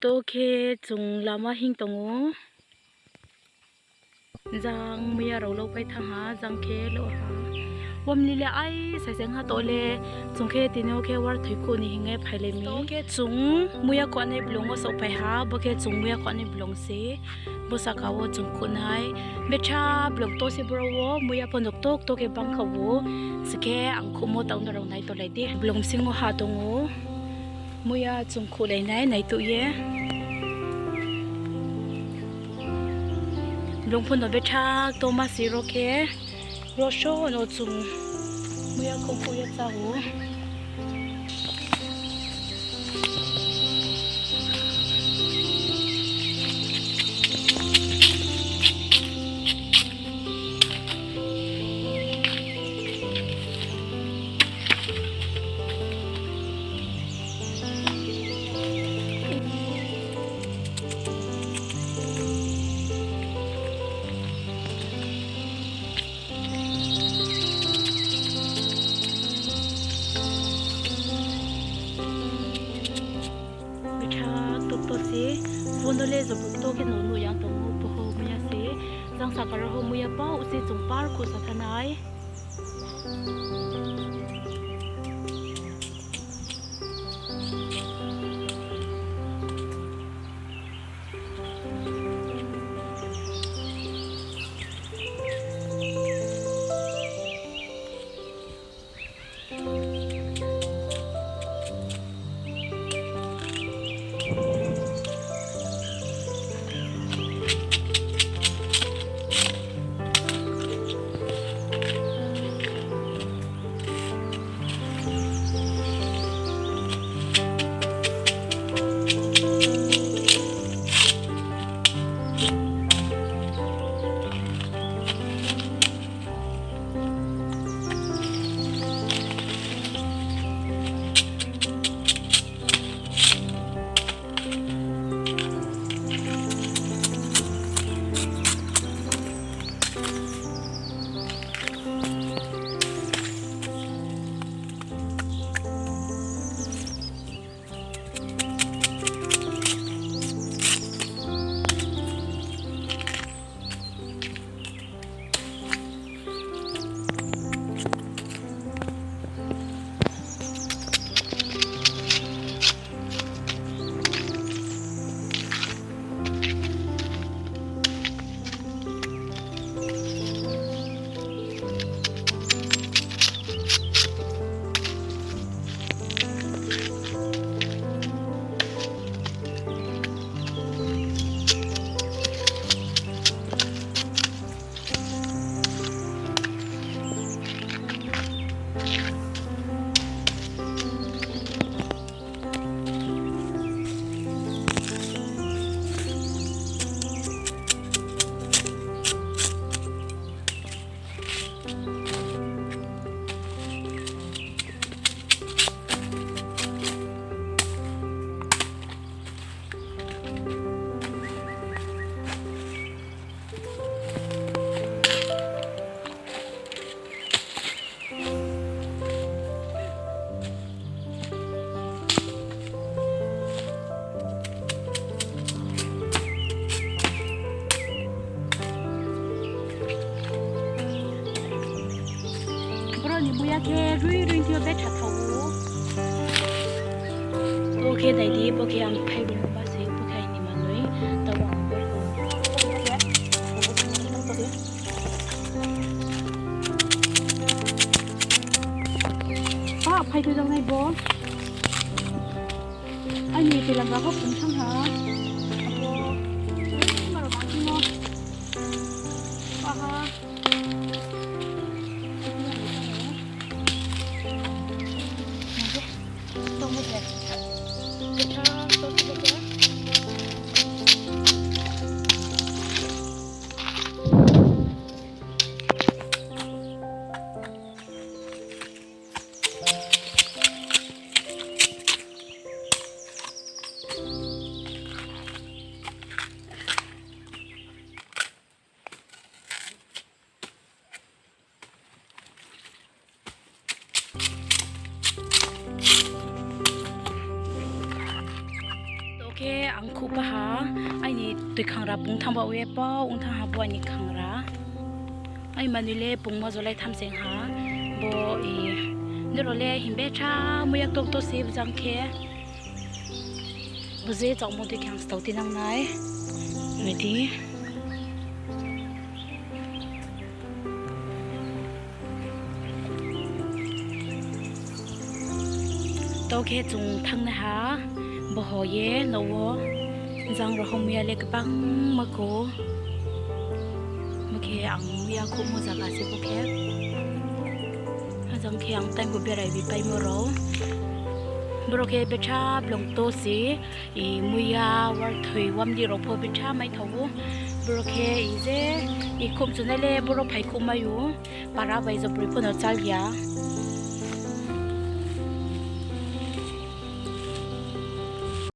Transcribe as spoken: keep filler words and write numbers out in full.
To khe chung lama hing tong ou. Jang muiya rao loupai thanng ha, jang khe louh ha. Wamli le ai saiseng ha to le, chung khe tini yo khe warthoi khuh ni hing ye phailai mi. To khe chung muiya khuhnai blung wo souhphai ha, bo khe chung muiya khuhnai blung se. Bo sahka wo chung khuhnai. Betha blung to se boro wo, muiya pho no kto kto khe bang kha ou. Sing khe ang khuhmo taoh nrao nai tonglai di. Blung bsing wo ha tong ou. Muiya chung khuhlai nai, naituh ye. Blung pho no betha tongma se ro khe, ro so no chung muiya khuh khuh ye chá ou. Betha kto kto se, bo no le joto kto khe no nuh ya tong ou, bo ho muiya se, jang sahka rao ho muiya pah se chung par khuh sa thanng nai. Boro ni muiya khe rui rui khe betha thao ou. To khe nai di, bo khe ang phai rung ba se, bo khe aini manoi. Tabo ang bo khe. Ah, phai khe jang nai bo. Aini tui lam ba kho phung thang ha. Abo, maro bang khimo. Aha. Khuhpa ha, aini toi khangra pung thanng ba ye pau ong thanng ha bo aini khangra. Ai manoi le pungmo jolai tham seng ha, bo, nrao le himbe tha muiya ktokto se bjang khe. Bo je chaohmo dei khe ang stao tinang nai. Nai di. Tau khe chung thanngnaiha, boho ye nouh wo, jang rao houhmai ya le kbangma kho. Bo khe ang muiya khouhmo zaga se bo khe. Ajang khe ang taibo berai bi paimo rao. Boro khe betha blong to se, muiya, warthoi, wamdi rao pho betha mai thao ou. Boro khe je, khouhmchunai le boro phai khouhmai ou. Para bai jobroi pho no chal ya.